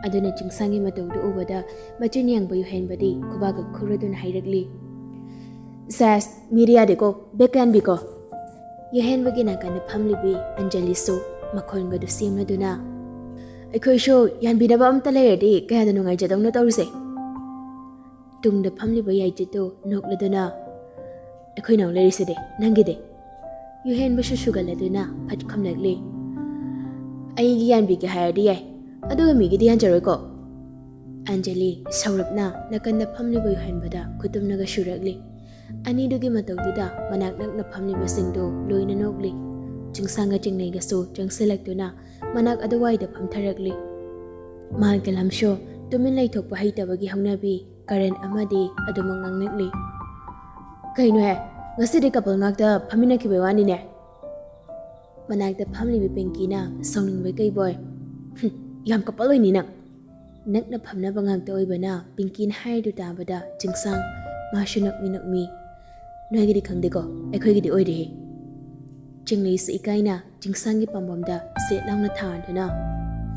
ꯑꯗꯨꯅ ꯆꯤꯡꯁꯥꯡꯒꯤ ꯃꯇꯧꯗꯨ ꯎꯕꯗ ꯃꯆꯤꯟ ꯌꯥꯡꯕ ꯌꯨꯍꯦꯟꯕꯗꯤ ꯈꯨꯕꯥꯛꯀ ꯈꯨꯔꯗꯨꯅ ꯍꯥꯏꯔꯛꯂꯤ, "ꯁꯦꯁ, ꯃꯤꯗꯤ ꯌꯥꯗꯦꯀꯣ, ꯕꯦꯛ ꯌꯥꯟꯕꯤꯀꯣ"꯫ ꯌꯨꯍꯦꯟꯕꯒꯤ ꯅꯥꯀꯟꯗ ꯐꯝꯂꯤꯕꯤ ꯑꯟꯖꯂꯤꯁꯨ ꯃꯈꯣꯟꯒꯗꯨ ꯁꯦꯝꯂꯗꯨꯅ, "ꯑꯩꯈꯣꯏꯁꯨ ꯌꯥꯟꯕꯤꯅꯕ ꯑꯝꯇ ꯂꯩꯔꯗꯤ ꯀꯌꯥꯗ ꯅꯨꯡꯉꯥꯏꯖꯗꯧꯅꯣ ꯇꯧꯔꯤꯁꯦ"꯫ ꯇꯨꯡꯗ ꯐꯝꯂꯤꯕ ꯌꯥꯏꯆꯤꯠꯇꯨ ꯅꯣꯛꯂꯗꯨꯅ, "ꯑꯩꯈꯣꯏꯅ ꯑꯃꯨꯛ ꯂꯩꯔꯤꯁꯤꯗꯤ, ꯅꯪꯒꯤꯗꯤ?" ꯌꯨꯍꯦꯟꯕꯁꯨ ꯁꯨꯒꯠꯂꯗꯨꯅ ꯐꯠ ꯈꯨꯝꯂꯛꯂꯤ, "ꯑꯩꯒꯤ ꯌꯥꯟꯕꯤꯒꯦ ꯍꯥꯏꯔꯗꯤ ꯌꯥꯏ, ꯑꯗꯨꯒ ꯃꯤꯒꯤꯗꯤ ꯌꯥꯟꯖꯔꯣꯏꯀꯣ"꯫ ꯑꯟꯖꯂꯤ ꯁꯧꯔꯞꯅ ꯅꯥꯀꯟꯗ ꯐꯝꯂꯤꯕ ꯌꯨꯍꯦꯟꯕꯗ ꯈꯨꯇꯨꯝꯅꯒ ꯁꯨꯔꯛꯂꯤ꯫ ꯑꯅꯤꯗꯨꯒꯤ ꯃꯇꯧꯗꯨꯗ ꯃꯅꯥꯛ ꯅꯛꯅ ꯐꯝꯂꯤꯕꯁꯤꯡꯗꯨ ꯂꯣꯏꯅ ꯅꯣꯛꯂꯤ꯫ ꯆꯤꯡꯁꯥꯡꯒ ꯆꯤꯡꯂꯩꯒꯁꯨ ꯆꯪꯁꯤꯜꯂꯛꯇꯨꯅ ꯃꯅꯥꯛ ꯑꯗꯨꯋꯥꯏꯗ ꯐꯝꯊꯔꯛꯂꯤ꯫ ꯃꯥꯜꯀꯂꯝꯁꯨ ꯇꯨꯃꯤꯟ ꯂꯩꯊꯣꯛꯄ ꯍꯩꯇꯕꯒꯤ ꯍꯧꯅꯕꯤ ꯀꯔꯟ ꯑꯃꯗꯤ ꯑꯗꯨꯃꯛ ꯉꯥꯡꯂꯛꯂꯤ꯫ "ꯀꯩꯅꯣꯍꯦ, ꯉꯁꯤꯗꯤ ꯀꯄꯜ ꯉꯥꯛꯇ ꯐꯝꯃꯤꯟꯅꯈꯤꯕꯩ ꯋꯥꯅꯤꯅꯦ?" ꯃꯅꯥꯛꯇ ꯐꯝꯂꯤꯕꯤ ꯄꯤꯡꯀꯤꯅ ꯁꯥꯎꯅꯤꯡꯕꯩ ꯀꯩꯕꯣꯏ, "ꯍꯨꯝ, ꯌꯥꯝ ꯀꯄꯜ ꯑꯣꯏꯅꯤ ꯅꯪ꯫ ꯅꯛꯅ ꯐꯝꯅꯕ ꯉꯥꯛꯇ ꯑꯣꯏꯕꯅ" ꯄꯤꯡꯀꯤꯅ ꯍꯥꯏꯔꯤꯗꯨ ꯇꯥꯕꯗ ꯆꯤꯡꯁꯥꯡ ꯃꯥꯁꯨ ꯅꯣꯛꯃꯤ ꯅꯣꯛꯃꯤ꯫ "ꯅꯣꯏꯒꯤꯗꯤ ꯈꯪꯗꯦꯀꯣ, ꯑꯩꯈꯣꯏꯒꯤꯗꯤ ꯑꯣꯏꯔꯦꯍꯦ꯫" ꯆꯤꯡꯂꯩꯁꯨ ꯏꯀꯥꯏꯅ ꯆꯤꯡꯁꯥꯡꯒꯤ ꯄꯥꯝꯕꯣꯝꯗ ꯁꯦꯠ ꯂꯥꯎꯅ ꯊꯥꯗꯨꯅ,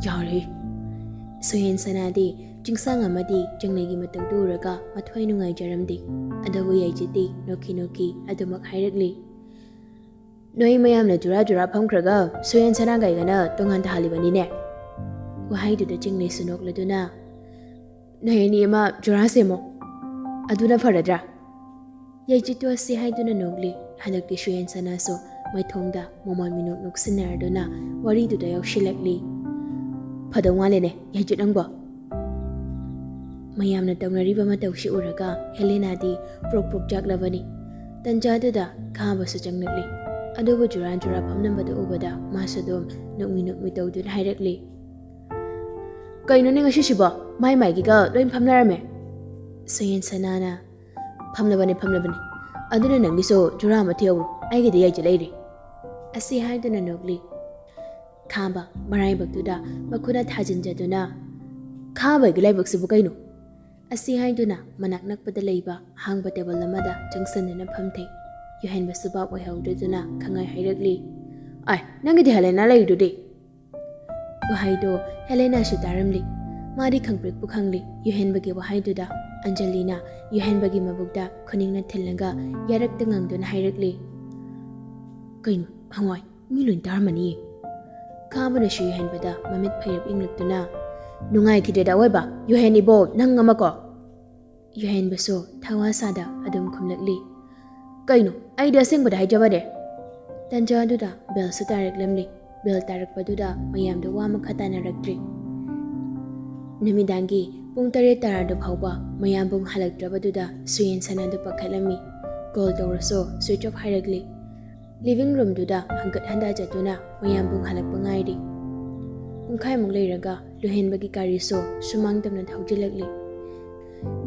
"ꯌꯥꯔꯦ!" ꯁꯣꯌꯦꯟ ꯁꯅꯥꯗꯤ ꯆꯤꯡꯁꯥꯡ ꯑꯃꯗꯤ ꯆꯤꯡꯂꯩꯒꯤ ꯃꯇꯧꯗꯨ ꯎꯔꯒ ꯃꯊ꯭ꯋꯥꯏ ꯅꯨꯡꯉꯥꯏꯖꯔꯝꯗꯦ꯫ ꯑꯗꯨꯕꯨ ꯌꯥꯏꯖꯤꯠꯇꯤ ꯅꯣꯛꯈꯤ ꯅꯣꯛꯈꯤ ꯑꯗꯨꯃꯛ ꯍꯥꯏꯔꯛꯂꯤ꯫ "ꯅꯣꯏ ꯃꯌꯥꯝꯅ ꯖꯨꯔꯥ ꯖꯨꯔꯥ ꯐꯝꯈ꯭ꯔꯒ ꯁꯣꯌꯦꯟ ꯁꯅꯥꯒ ꯑꯩꯒꯅ ꯇꯣꯉꯥꯟ ꯇꯥꯍꯜꯂꯤꯕꯅꯤꯅꯦ?" ꯋꯥꯍꯩꯗꯨꯗ ꯆꯤꯡꯂꯩꯁꯨ ꯅꯣꯛꯂꯗꯨꯅ, "ꯅꯣꯏ ꯑꯅꯤ ꯑꯃ ꯖꯨꯔꯥ ꯁꯦꯝꯃꯣ, ꯑꯗꯨꯅ ꯐꯔꯗ꯭ꯔꯥ?" ꯌꯥꯏꯖꯤꯠꯇꯨ ꯑꯁꯤ ꯍꯥꯏꯗꯨꯅ ꯅꯣꯛꯂꯤ꯫ ꯍꯟꯗꯛꯇꯤ ꯁꯣꯌꯦꯟ ꯁꯅꯥꯁꯨ ꯃꯥꯏꯊꯣꯡꯗ ꯃꯃꯣꯟ ꯃꯤꯅꯣꯛ ꯅꯣꯛꯁꯤꯟꯅꯔꯗꯨꯅ ꯋꯥꯔꯤꯗꯨꯗ ꯌꯥꯎꯁꯤꯜꯂꯛꯂꯤ꯫ "ꯐꯗꯧ ꯃꯥꯜꯂꯦꯅꯦ, ꯌꯥꯏꯖꯤꯠ ꯅꯪꯕꯣ?" ꯃꯌꯥꯝꯅ ꯇꯧꯅꯔꯤꯕ ꯃꯇꯧꯁꯤ ꯎꯔꯒ ꯍꯦꯂꯦꯅꯥꯗꯤ ꯄ꯭ꯔꯣꯛ ꯄ꯭ꯔꯣꯛ ꯆꯥꯛꯂꯕꯅꯤ꯫ ꯇꯟꯖꯥꯗꯨꯗ ꯈꯥꯕꯁꯨ ꯆꯪꯂꯛꯂꯤ꯫ ꯑꯗꯨꯕꯨ ꯖꯨꯔꯥ ꯖꯨꯔꯥ ꯐꯝꯂꯝꯕꯗꯨ ꯎꯕꯗ ꯃꯥꯁꯨ ꯑꯗꯨꯝ ꯅꯣꯛꯃꯤ ꯅꯣꯛꯃꯤ ꯇꯧꯗꯨꯅ ꯍꯥꯏꯔꯛꯂꯤ꯫ "ꯀꯩꯅꯣꯅꯦ ꯉꯁꯤꯁꯤꯕꯣ? ꯃꯥꯏ ꯃꯥꯏꯒꯤꯒ ꯂꯣꯏ ꯐꯝꯅꯔꯝꯃꯦ꯫" ꯁꯣꯌꯦꯟ ꯁꯅꯥꯅ, "ꯐꯝꯂꯕꯅꯦ, ꯐꯝꯂꯕꯅꯦ꯫ ꯑꯗꯨꯅ ꯅꯪꯒꯤꯁꯨ ꯖꯨꯔꯥ ꯑꯃ ꯊꯤꯍꯧꯔꯣ, ꯑꯩꯒꯤꯗꯤ ꯌꯥꯏꯖꯤꯠ ꯂꯩꯔꯦ꯫" ꯑꯁꯤ ꯍꯥꯏꯗꯨꯅ ꯅꯣꯛꯂꯤ꯫ ꯈꯥꯕ ꯃꯔꯥꯏꯕꯛꯇꯨꯗ ꯃꯈꯨꯠꯅ ꯊꯥꯖꯤꯟꯖꯗꯨꯅ, "ꯈꯥꯕꯒꯤ ꯂꯥꯏꯕꯛꯁꯤꯕꯨ ꯀꯩꯅꯣ?" ꯑꯁꯤ ꯍꯥꯏꯗꯨꯅ ꯃꯅꯥꯛ ꯅꯛꯄꯗ ꯂꯩꯕ ꯑꯍꯥꯡꯕ ꯇꯦꯕꯜ ꯑꯃꯗ ꯆꯪꯁꯤꯟꯗꯨꯅ ꯐꯝꯊꯩ꯫ ꯌꯨꯍꯦꯟꯕꯁꯨ ꯚꯥꯞ ꯑꯣꯏꯍꯧꯗꯗꯨꯅ ꯈꯪꯍꯥꯏ ꯍꯥꯏꯔꯛꯂꯤ, "ꯑꯥꯏ, ꯅꯪꯒꯤꯗꯤ ꯍꯦꯂꯦꯅꯥ ꯂꯩꯔꯤꯗꯨꯗꯤ?" ꯋꯥꯍꯩꯗꯣ ꯍꯦꯂꯦꯅꯥꯁꯨ ꯇꯥꯔꯝꯂꯤ꯫ ꯃꯥꯗꯤ ꯈꯪꯄ꯭ꯔꯦꯛꯄꯨ ꯈꯪꯂꯤ꯫ ꯌꯨꯍꯦꯟꯕꯒꯤ ꯋꯥꯍꯩꯗꯨꯗ ꯑꯟꯖꯂꯤꯅ ꯌꯨꯍꯦꯟꯕꯒꯤ ꯃꯕꯨꯛꯇ ꯈꯨꯅꯤꯡꯅ ꯊꯤꯜꯂꯒ ꯌꯥꯔꯛꯇ ꯉꯥꯡꯗꯨꯅ ꯍꯥꯏꯔꯛꯂꯤ, "ꯀꯩꯅꯣ, ꯍꯋꯥꯏ, ꯃꯤ ꯂꯣꯏ ꯇꯥꯔꯝꯃꯅꯤꯌꯦ꯫" ꯈꯥꯕꯅꯁꯨ ꯌꯨꯍꯦꯟꯕꯗ ꯃꯃꯤꯠ ꯐꯩꯔꯞ ꯌꯦꯡꯂꯛꯇꯨꯅ, "ꯅꯨꯡꯉꯥꯏꯈꯤꯗ꯭ꯔꯦꯗ ꯑꯋꯣꯏꯕ, ꯌꯨꯍꯦꯟ ꯏꯕꯣ, ꯅꯪ ꯑꯃꯀꯣ?" ꯌꯨꯍꯦꯟꯕꯁꯨ ꯊꯋꯥ ꯁꯥꯗ ꯑꯗꯨꯝ ꯈꯨꯝꯂꯛꯂꯤ, "ꯀꯩꯅꯣ, ꯑꯩꯗꯤ ꯑꯁꯦꯡꯕꯗ ꯍꯥꯏꯖꯕꯅꯦ꯫" ꯇꯟꯖꯥꯗꯨꯗ ꯕꯦꯜꯁꯨ ꯇꯥꯔꯛꯂꯝꯂꯤ꯫ ꯕꯦꯜ ꯇꯥꯔꯛꯄꯗꯨꯗ ꯃꯌꯥꯝꯗꯣ ꯋꯥ ꯃꯈꯥ ꯇꯥꯅꯔꯛꯇ꯭ꯔꯤ꯫ ꯅꯨꯃꯤꯗꯥꯡꯒꯤ ꯄꯨꯡ ꯇꯔꯦꯠ ꯇꯥꯔꯗꯨ ꯐꯥꯎꯕ ꯃꯌꯥꯝꯕꯨꯡ ꯍꯜꯂꯛꯇ꯭ꯔꯕꯗꯨꯗ ꯁꯨꯌꯦꯟ ꯁꯅꯥꯗꯨ ꯄꯥꯈꯠꯂꯝꯃꯤ꯫ ꯀꯣꯜ ꯇꯧꯔꯁꯨ ꯁ꯭ꯋꯤꯆ ꯑꯣꯐ ꯍꯥꯏꯔꯛꯂꯤ꯫ ꯂꯤꯚꯤꯡ ꯔꯨꯝꯗꯨꯗ ꯍꯪꯒꯠ ꯍꯟꯗ ꯆꯠꯇꯨꯅ ꯃꯌꯥꯝꯕꯨꯡ ꯍꯜꯂꯛꯄ ꯉꯥꯏꯔꯤ꯫ ꯄꯨꯡꯈꯥꯏꯃꯨꯛ ꯂꯩꯔꯒ ꯂꯨꯍꯦꯟꯕꯒꯤ ꯒꯥꯔꯤꯁꯨ ꯁꯨꯃꯥꯡ ꯇꯝꯅ ꯊꯧꯖꯤꯜꯂꯛꯂꯤ꯫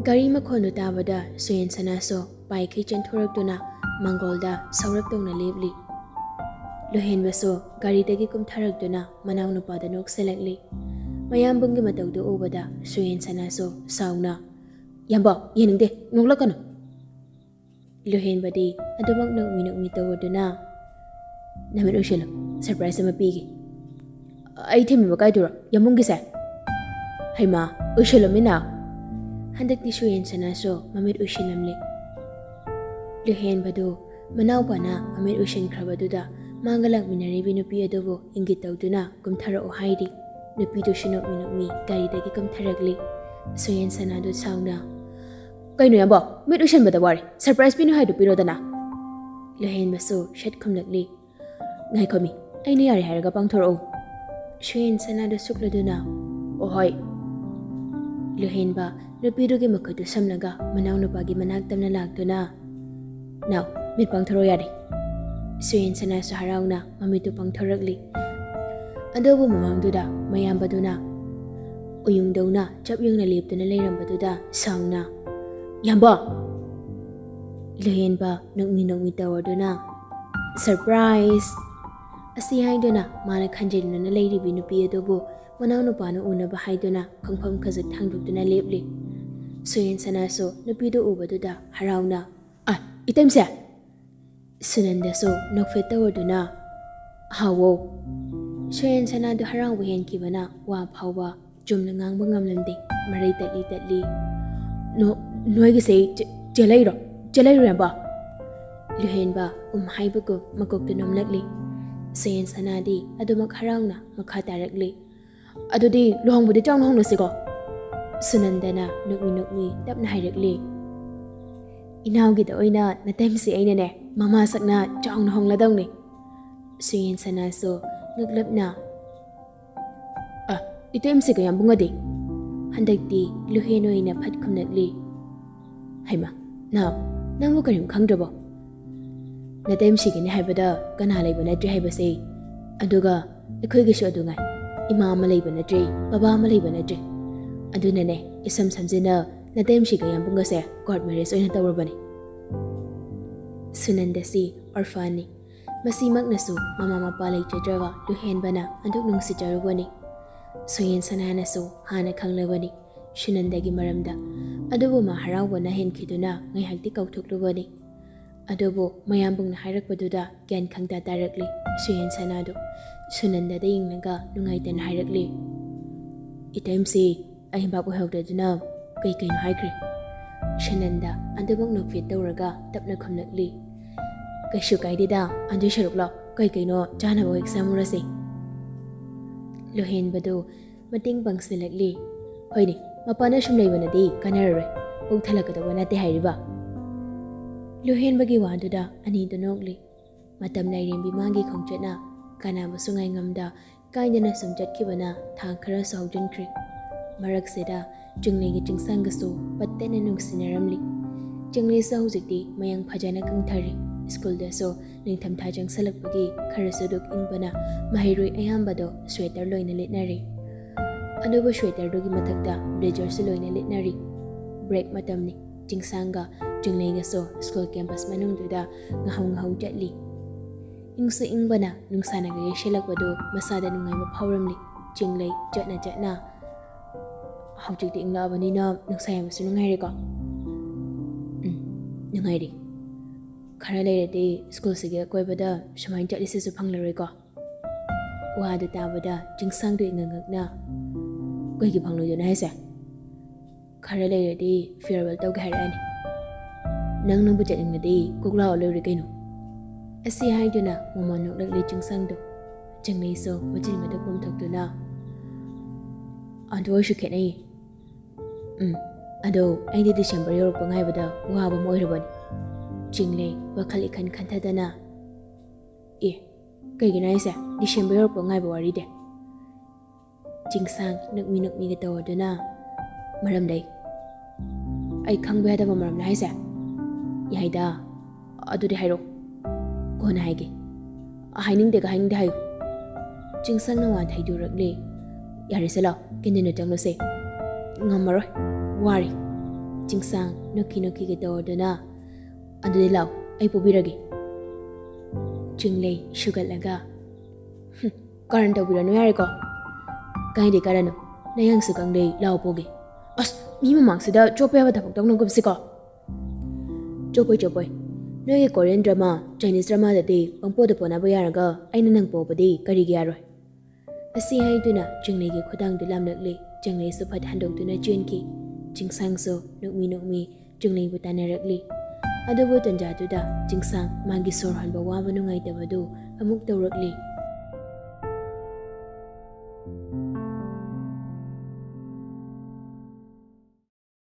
ꯒꯥꯔꯤ ꯃꯈꯣꯟꯗꯨ ꯇꯥꯕꯗ ꯁꯨꯌꯦꯟ ꯁꯅꯥꯁꯨ ꯄꯥꯏꯈꯩ ꯆꯦꯟꯊꯣꯔꯛꯇꯨꯅ ꯃꯥꯡꯒꯣꯜꯗ ꯁꯧꯔꯞ ꯇꯧꯅ ꯂꯦꯞꯂꯤ꯫ ꯂꯨꯍꯦꯟꯕꯁꯨ ꯒꯥꯔꯤꯗꯒꯤ ꯀꯨꯝꯊꯔꯛꯇꯨꯅ ꯃꯅꯥꯎꯅꯨꯄꯥꯗ ꯅꯣꯛꯁꯤꯜꯂꯛꯂꯤ꯫ ꯃꯌꯥꯝꯕꯨꯡꯒꯤ ꯃꯇꯧꯗꯨ ꯎꯕꯗ ꯁꯨꯌꯦꯟ ꯁꯅꯥꯁꯨ ꯁꯥꯎꯅ, "ꯌꯥꯝꯕ, ꯌꯦꯡꯅꯤꯡꯗꯦ, ꯅꯣꯛꯂꯛꯀꯅꯨ!" ꯂꯨꯍꯦꯟꯕꯗꯤ ꯑꯗꯨꯃꯛ ꯅꯣꯛꯃꯤ ꯅꯣꯛꯃꯤ ꯇꯧꯔꯗꯨꯅ, "ꯅꯃꯤꯠ ꯎꯏꯁꯤꯜꯂꯨ, ꯁꯔꯄ꯭ꯔꯥꯏꯖ ꯑꯃ ꯄꯤꯒꯦ꯫" "ꯑꯩ ꯊꯤꯟꯕꯤꯕ ꯀꯥꯏꯗꯨꯔꯣ, ꯌꯥꯝꯕꯨꯡꯒꯤꯁꯦ?" "ꯍꯩꯃꯥ, ꯎꯏꯁꯤꯜꯂꯨ ꯃꯤꯠꯅ!" ꯍꯟꯗꯛꯇꯤ ꯁꯨꯌꯦꯟ ꯁꯅꯥꯁꯨ ꯃꯃꯤꯠ ꯎꯏꯁꯤꯜꯂꯝꯂꯦ꯫ ꯂꯨꯍꯦꯟꯕꯗꯨ ꯃꯅꯥꯎꯄꯥꯅ ꯃꯃꯤꯠ ꯎꯏꯁꯤꯟꯈ꯭ꯔꯕꯗꯨꯗ ꯃꯥꯒ ꯂꯥꯛꯃꯤꯟꯅꯔꯤꯕꯤ ꯅꯨꯄꯤ ꯑꯗꯨꯕꯨ ꯏꯪꯒꯤꯠ ꯇꯧꯗꯨꯅ ꯀꯨꯝꯊꯔꯛꯑꯣ ꯍꯥꯏꯔꯤ꯫ ꯅꯨꯄꯤꯗꯨꯁꯨ ꯅꯣꯛꯃꯤ ꯅꯣꯛꯃꯤ ꯒꯥꯔꯤꯗꯒꯤ ꯀꯨꯝꯊꯔꯛꯂꯤ꯫ ꯁꯨꯌꯦꯟ ꯁꯅꯥꯗꯨ ꯁꯥꯎꯅ, "ꯀꯩꯅꯣ ꯌꯥꯝꯕ, ꯃꯤꯠ ꯎꯏꯁꯟꯕꯗ ꯋꯥꯔꯦ, ꯁꯔꯄ꯭ꯔꯥꯏꯖ ꯄꯤꯅꯨ ꯍꯥꯏꯗꯨ ꯄꯤꯔꯣꯗꯅ!" ꯂꯨꯍꯦꯟꯕꯁꯨ ꯁꯠ ꯈꯨꯝꯂꯛꯂꯤ, "ꯉꯥꯏꯈꯣꯃꯤ, ꯑꯩꯅ ꯌꯥꯔꯦ ꯍꯥꯏꯔꯒ ꯄꯥꯡꯊꯣꯔꯛꯎ꯫" ꯁꯨꯌꯦꯟ ꯁꯅꯥꯗꯨ ꯁꯨꯛꯂꯗꯨꯅ, "ꯑꯣꯍꯣꯏ꯫" ꯂꯨꯍꯦꯟꯕ ꯅꯨꯄꯤꯗꯨꯒꯤ ꯃꯈꯨꯠꯇꯨ ꯁꯝꯂꯒ ꯃꯅꯥꯎꯅꯨꯄꯥꯒꯤ ꯃꯅꯥꯛ ꯇꯝꯅ ꯂꯥꯛꯇꯨꯅ, "ꯅꯥꯎ, ꯃꯤꯠ ꯄꯥꯡꯊꯣꯔꯛꯑꯣ ꯌꯥꯔꯦ꯫" ꯁꯨꯌꯦꯟ ꯁꯅꯥꯁꯨ ꯍꯔꯥꯎꯅ ꯃꯃꯤꯠꯇꯨ ꯄꯥꯡꯊꯣꯔꯛꯂꯤ꯫ ꯑꯗꯨꯕꯨ ꯃꯃꯥꯡꯗꯨꯗ ꯃꯌꯥꯝꯕꯗꯨꯅ ꯎꯌꯨꯡꯗꯧꯅ ꯆꯞ ꯌꯨꯡꯅ ꯂꯦꯞꯇꯨꯅ ꯂꯩꯔꯝꯕꯗꯨꯗ ꯁꯥꯎꯅ, "ꯌꯥꯝꯕ!" ꯂꯨꯍꯦꯟꯕ ꯅꯣꯛꯃꯤ ꯅꯣꯛꯃꯤ ꯇꯧꯔꯗꯨꯅ, "ꯁꯔꯄ꯭ꯔꯥꯏꯖ!" ꯑꯁꯤ ꯍꯥꯏꯗꯨꯅ ꯃꯥꯅ ꯈꯟꯖꯤꯟꯗꯨꯅ ꯂꯩꯔꯤꯕꯤ ꯅꯨꯄꯤ ꯑꯗꯨꯕꯨ ꯃꯅꯥꯎꯅꯨꯄꯥꯅ ꯎꯅꯕ ꯍꯥꯏꯗꯨꯅ ꯈꯣꯡꯐꯝ ꯈꯖꯤꯛ ꯊꯥꯡꯗꯣꯛꯇꯨꯅ ꯂꯦꯞꯂꯤ꯫ ꯁꯨꯌꯦꯟ ꯁꯅꯥꯁꯨ ꯅꯨꯄꯤꯗꯨ ꯎꯕꯗꯨꯗ ꯍꯔꯥꯎꯅ, "ꯑ, ꯏꯇꯩꯃꯁꯦ!" ꯁꯨꯅꯟꯗꯁꯨ ꯅꯣꯛꯐꯦꯠ ꯇꯧꯔꯗꯨꯅ, "ꯍꯥꯎꯋꯣ!" ꯁꯨꯌꯦꯟ ꯁꯅꯥꯗꯨ ꯍꯔꯥꯎꯕ ꯍꯦꯟꯈꯤꯕꯅ ꯋꯥ ꯐꯥꯎꯕ ꯆꯨꯝꯅ ꯉꯥꯡꯕ ꯉꯝꯂꯝꯗꯦ, ꯃꯔꯩ ꯇꯠꯂꯤ ꯇꯠꯂꯤ꯫ "ꯅꯣ-, ꯅꯣꯏꯒꯤꯁꯦ ꯆꯦ-, ꯆꯦꯜꯂꯩꯔꯣ? ꯆꯦꯜꯂꯩꯔꯣ, ꯌꯥꯝꯕ?" ꯂꯨꯍꯦꯟꯕ ꯎꯝ ꯍꯥꯏꯕꯒꯨꯝ ꯃꯀꯣꯛꯇꯨ ꯅꯣꯝꯂꯛꯂꯤ꯫ ꯁꯨꯌꯦꯟ ꯁꯅꯥꯗꯤ ꯑꯗꯨꯃꯛ ꯍꯔꯥꯎꯅ ꯃꯈꯥ ꯇꯥꯔꯛꯂꯤ꯫ "ꯑꯗꯨꯗꯤ ꯂꯨꯍꯣꯡꯕꯗꯤ ꯆꯥꯎꯅ ꯍꯣꯡꯂꯁꯤꯀꯣ?" ꯁꯨꯅꯟꯗꯅ ꯅꯣꯛꯃꯤ ꯅꯣꯛꯃꯤ ꯇꯞꯅ ꯍꯥꯏꯔꯛꯂꯤ꯫ "ꯏꯅꯥꯎꯒꯤꯗ ꯑꯣꯏꯅ ꯅꯇꯩꯃꯁꯤ ꯑꯩꯅꯅꯦ ꯃꯃꯥ ꯁꯛꯅ ꯆꯥꯎꯅ ꯍꯣꯡꯂꯗꯧꯅꯤ꯫" ꯁꯨꯌꯦꯟ ꯁꯅꯥꯁꯨ ꯉꯛꯂꯞꯅ, "ꯑ, ꯏꯇꯩꯃꯁꯤꯒ ꯌꯥꯝꯕꯨꯡꯒꯗꯤ?" ꯍꯟꯗꯛꯇꯤ ꯂꯨꯍꯦꯟ ꯑꯣꯏꯅ ꯐꯠ ꯈꯨꯝꯂꯛꯂꯤ꯫ "ꯍꯩꯃꯥ, ꯅꯥꯎ, ꯅꯪꯕꯨ ꯀꯔꯤꯝ ꯈꯪꯗ꯭ꯔꯕꯣ? ꯅꯇꯩꯃ ꯁꯤꯒꯅꯤ ꯍꯥꯏꯕꯗ ꯀꯅꯥ ꯂꯩꯕ ꯅꯠꯇ꯭ꯔꯦ ꯍꯥꯏꯕꯁꯦ꯫ ꯑꯗꯨꯒ ꯑꯩꯈꯣꯏꯒꯤꯁꯨ ꯑꯗꯨꯉꯥꯏ, ꯏꯃꯥ ꯑꯃ ꯂꯩꯕ ꯅꯠꯇ꯭ꯔꯦ, ꯕꯕꯥ ꯑꯃ ꯂꯩꯕ ꯅꯠꯇ꯭ꯔꯦ꯫ ꯑꯗꯨꯅꯅꯦ, ꯏꯁꯝ ꯁꯝꯖꯤꯟꯅ ꯅꯇꯩꯃ ꯁꯤꯒ ꯌꯥꯝꯕꯨꯡꯒꯁꯦ court marriage ꯑꯣꯏꯅ ꯇꯧꯔꯕꯅꯦ꯫ ꯁꯨꯅꯟꯗꯁꯤ orphanꯅꯤ꯫ ꯃꯁꯤꯃꯛꯅꯁꯨ ꯃꯃꯥ ꯃꯄꯥ ꯂꯩꯖꯗ꯭ꯔꯕ ꯂꯨꯍꯦꯟꯕꯅ ꯑꯗꯨꯛ ꯅꯨꯡꯁꯤꯖꯔꯨꯕꯅꯤ꯫ ꯁꯨꯌꯦꯟ ꯁꯅꯥꯅꯁꯨ ꯍꯥꯟꯅ ꯈꯪꯂꯕꯅꯤ ꯁꯨꯅꯟꯗꯒꯤ ꯃꯔꯝꯗ꯫ ꯑꯗꯨꯕꯨ ꯃꯥ ꯍꯔꯥꯎꯕꯅ ꯍꯦꯟꯈꯤꯗꯨꯅ ꯉꯥꯏꯍꯥꯛꯇꯤ ꯀꯥꯎꯊꯣꯛꯂꯨꯕꯅꯤ꯫ ꯑꯗꯨꯕꯨ ꯃꯌꯥꯝꯕꯨꯡꯅ ꯍꯥꯏꯔꯛꯄꯗꯨꯗ ꯒ꯭ꯌꯥꯟ ꯈꯪꯇꯥ ꯇꯥꯔꯛꯂꯤ ꯁꯨꯌꯦꯟ ꯁꯅꯥꯗꯨ꯫ ꯁꯨꯅꯟꯗꯗ ꯌꯦꯡꯂꯒ ꯅꯨꯡꯉꯥꯏꯇꯅ ꯍꯥꯏꯔꯛꯂꯤ, "ꯏꯇꯩꯃꯁꯤ ꯑꯍꯤꯡꯕꯥꯛ ꯑꯣꯏꯍꯧꯗꯗꯨꯅ ꯀꯩ ꯀꯩꯅꯣ ꯍꯥꯏꯈ꯭ꯔꯦ?" ꯁꯨꯅꯟꯗ ꯑꯗꯨꯃꯛ ꯅꯣꯛꯐꯦꯠ ꯇꯧꯔꯒ ꯇꯞꯅ ꯈꯨꯝꯂꯛꯂꯤ, "ꯀꯩꯁꯨ ꯀꯥꯏꯗꯦꯗ, ꯑꯗꯨꯏ ꯁꯔꯨꯛ ꯂꯥꯎ, ꯀꯩ ꯀꯩꯅꯣ ꯆꯥꯅꯕ ꯍꯦꯛ ꯁꯦꯝꯃꯨꯔꯁꯦ꯫" ꯂꯨꯍꯦꯟꯕꯗꯨ ꯃꯇꯦꯡ ꯄꯥꯡꯁꯤꯜꯂꯛꯂꯤ꯫ "ꯍꯣꯏꯅꯦ, ꯃꯄꯥꯟꯗ ꯁꯨꯝ ꯂꯩꯕꯅꯗꯤ ꯀꯥꯟꯅꯔꯔꯣꯏ, ꯄꯨꯛ ꯊꯜꯂꯛꯀꯗꯧꯕ ꯅꯠꯇꯦ ꯍꯥꯏꯔꯤꯕ?" ꯂꯨꯍꯦꯟꯕꯒꯤ ꯋꯥꯗꯨꯗ ꯑꯅꯤꯗꯨ ꯅꯣꯛꯂꯤ꯫ ꯃꯇꯝ ꯂꯥꯏꯔꯦꯝꯕꯤ ꯃꯥꯒꯤ ꯈꯣꯡꯆꯠꯅ ꯀꯥꯟꯅꯕꯁꯨ ꯉꯥꯏꯉꯝꯗ ꯀꯥꯏꯗꯅ ꯁꯨꯝ ꯆꯠꯈꯤꯕꯅ ꯊꯥ ꯈꯔꯁꯨ ꯍꯧꯖꯤꯟꯈ꯭ꯔꯦ꯫ ꯃꯔꯛꯁꯤꯗ ꯆꯤꯡꯂꯩꯒꯤ ꯆꯤꯡꯁꯥꯡꯒꯁꯨ ꯄꯠꯇꯅ ꯅꯨꯡꯁꯤꯅꯔꯝꯂꯤ꯫ ꯆꯤꯡꯂꯩꯁꯨ ꯍꯧꯖꯤꯛꯇꯤ ꯃꯌꯥꯡ ꯐꯖꯅ ꯀꯪꯊꯔꯦ꯫ ꯁ꯭ꯀꯨꯜꯗꯁꯨ ꯅꯤꯡꯊꯝꯊꯥ ꯆꯪꯁꯜꯂꯛꯄꯒꯤ ꯈꯔꯁꯨ ꯑꯗꯨꯛ ꯏꯪꯕꯅ ꯃꯍꯩꯔꯣꯏ ꯑꯌꯥꯝꯕꯗꯣ ꯁ꯭ꯋꯦꯇꯔ ꯂꯣꯏꯅ ꯂꯤꯠꯅꯔꯦ꯫ ꯑꯗꯨꯕꯨ ꯁ꯭ꯋꯦꯇꯔꯗꯨꯒꯤ ꯃꯊꯛꯇ ꯕ꯭ꯂꯦꯖꯔꯁꯨ ꯂꯣꯏꯅ ꯂꯤꯠꯅꯔꯤ꯫ ꯕ꯭ꯔꯦꯛ ꯃꯇꯝꯅꯤ꯫ ꯆꯤꯡꯁꯥꯡꯒ ꯆꯤꯡꯂꯩꯒꯁꯨ ꯁ꯭ꯀꯨꯜ ꯀꯦꯝꯄꯁ ꯃꯅꯨꯡꯗꯨꯗ ꯉꯥꯍꯧ ꯉꯥꯍꯧ ꯆꯠꯂꯤ꯫ ꯏꯪꯁꯨ ꯏꯪꯕꯅ ꯅꯨꯡꯁꯥꯅꯒ ꯌꯩꯁꯤꯜꯂꯛꯄꯗꯨ ꯃꯁꯥꯗ ꯅꯨꯡꯉꯥꯏꯕ ꯐꯥꯎꯔꯝꯂꯤ꯫ ꯆꯤꯡꯂꯩ ꯆꯠꯅ ꯆꯠꯅ, "ꯍꯧꯖꯤꯛꯇꯤ ꯏꯪꯂꯛꯑꯕꯅꯤꯅ ꯅꯨꯡꯁꯥ ꯌꯥꯏꯕꯁꯨ ꯅꯨꯡꯉꯥꯏꯔꯦꯀꯣ?" "ꯎꯝ, ꯅꯨꯡꯉꯥꯏꯔꯤ꯫ ꯈꯔ ꯂꯩꯔꯗꯤ ꯁ꯭ꯀꯨꯜꯁꯤꯒꯤ ꯑꯀꯣꯏꯕꯗ ꯁꯨꯃꯥꯏꯅ ꯆꯠꯂꯤꯁꯤꯁꯨ ꯐꯪꯂꯔꯣꯏꯀꯣ?" ꯋꯥꯗꯨ ꯇꯥꯕꯗ ꯆꯤꯡꯁꯥꯡꯗꯨ ꯏꯉꯛ ꯉꯛꯅ, "ꯀꯩꯒꯤ ꯐꯪꯂꯣꯏꯗꯣꯏꯅꯣ ꯍꯥꯏꯁꯦ? ꯈꯔ ꯂꯩꯔꯗꯤ farewell ꯇꯧꯒꯦ ꯍꯥꯏꯔꯛꯑꯅꯤ꯫ ꯅꯪ ꯅꯪꯕꯨ ꯆꯠꯅꯤꯡꯉꯗꯤ ꯀꯣꯛ ꯂꯥꯛꯑꯣ ꯂꯣꯏꯔꯦ ꯀꯩꯅꯣ꯫" ꯑꯁꯤ ꯍꯥꯏꯗꯨꯅ ꯃꯃꯥ ꯅꯣꯛꯂꯛꯂꯤ ꯆꯤꯡꯁꯥꯡꯗꯨ꯫ ꯆꯤꯡꯂꯩꯁꯨ ꯃꯆꯤꯟ ꯃꯇꯨ ꯄꯣꯝꯊꯣꯛꯇꯨꯅ, "ꯑꯗꯨ ꯑꯣꯏꯔꯁꯨ ꯈꯦꯠꯅꯩꯌꯦ꯫ ꯎꯝ, ꯑꯗꯣ ꯑꯩꯗꯤ ꯗꯤꯁꯦꯝꯕꯔ ꯌꯧꯔꯛꯄ ꯉꯥꯏꯕꯗ ꯋꯥꯕ ꯑꯃ ꯑꯣꯏꯔꯕꯅꯤ꯫" ꯆꯤꯡꯂꯩ ꯋꯥꯈꯜ ꯏꯈꯟ ꯈꯟꯊꯗꯅ, "ꯑꯦ, ꯀꯩꯒꯤꯅꯣ ꯍꯥꯏꯁꯦ? ꯗꯤꯁꯦꯝꯕꯔ ꯌꯧꯔꯛꯄ ꯉꯥꯏꯕ ꯋꯥꯔꯤꯗꯤ?" ꯆꯤꯡꯁꯥꯡ ꯅꯨꯛꯃꯤ ꯅꯨꯛꯃꯤꯒ ꯇꯧꯔꯗꯨꯅ, ꯃꯔꯝ ꯂꯩ꯫ ꯑꯩ ꯈꯪꯕ ꯌꯥꯗꯕ ꯃꯔꯝ ꯂꯩ ꯍꯥꯏꯁꯦ? ꯌꯥꯏꯗ, ꯑꯗꯨꯗꯤ ꯍꯥꯏꯔꯛꯑꯣ, ꯀꯣꯟꯅ ꯍꯥꯏꯒꯦ꯫ ꯍꯥꯏꯅꯤꯡꯗꯦꯒ ꯍꯥꯏꯅꯤꯡꯗꯦ ꯍꯥꯏꯌꯨ꯫ ꯆꯤꯡꯁꯥꯡꯅ ꯋꯥ ꯊꯩꯗꯣꯔꯛꯂꯦ꯫ ꯌꯥꯔꯦꯁꯦ, ꯂꯥꯛꯑꯣ, ꯀꯦꯟꯇꯤꯟꯗ ꯆꯪꯂꯨꯁꯦ꯫ ꯉꯝꯃꯔꯣꯏ, ꯋꯥꯔꯦ꯫ ꯆꯤꯡꯁꯥꯡ ꯅꯣꯛꯈꯤ ꯅꯣꯛꯈꯤꯒ ꯇꯧꯔꯗꯅ, ꯑꯗꯨꯗꯤ ꯂꯥꯛꯑꯣ, ꯑꯩ ꯄꯨꯕꯤꯔꯒꯦ꯫ ꯆꯤꯡꯂꯩ ꯁꯨꯒꯠꯂꯒ, "ꯍꯨꯝ, ꯀꯔꯟ ꯇꯧꯕꯤꯔꯅꯨ ꯌꯥꯔꯦꯀꯣ?" "ꯀꯥꯏꯗꯦ ꯀꯔꯟꯅꯣ, ꯅꯌꯥꯡꯁꯨ ꯀꯪꯂꯩ, ꯂꯥꯛꯑꯣ ꯄꯨꯒꯦ꯫" "ꯑꯁ, ꯃꯤ ꯃꯃꯥꯡꯁꯤꯗ ꯆꯣꯞꯄ ꯌꯥꯕ ꯊꯕꯛ ꯇꯧꯅꯒꯨꯝꯁꯤꯀꯣ꯫" "ꯆꯣꯞꯄꯣꯏ, ꯆꯣꯞꯄꯣꯏ꯫ ꯅꯣꯏꯒꯤ Korean drama, Chinese dramaꯗꯗꯤ ꯄꯪꯄꯣꯗ ꯄꯣꯅꯕ ꯌꯥꯔꯒ ꯑꯩꯅ ꯅꯪ ꯄꯣꯕꯗꯤ ꯀꯔꯤꯒꯤ ꯌꯥꯔꯣꯏ?" ꯑꯁꯤ ꯍꯥꯏꯗꯨꯅ ꯆꯤꯡꯂꯩꯒꯤ ꯈꯨꯗꯥꯡꯗꯨ ꯂꯥꯝꯂꯛꯂꯦ꯫ ꯆꯤꯡꯂꯩꯁꯨ ꯐꯠ ꯍꯟꯗꯣꯛꯇꯨꯅ ꯆꯦꯟꯈꯤ꯫ ꯆꯤꯡꯁꯥꯡꯁꯨ ꯅꯣꯛꯃꯤ ꯅꯣꯛꯃꯤ ꯆꯤꯡꯂꯩꯕꯨ ꯇꯥꯟꯅꯔꯛꯂꯤ꯫ ꯑꯗꯨꯕꯨ ꯇꯟꯖꯥꯗꯨꯗ ꯆꯤꯡꯁꯥꯡ ꯃꯥꯒꯤ ꯁꯣꯔ ꯍꯣꯟꯕ ꯋꯥꯕ ꯅꯨꯡꯉꯥꯏꯇꯕꯗꯨ ꯑꯃꯨꯛ ꯇꯧꯔꯛꯂꯤ꯫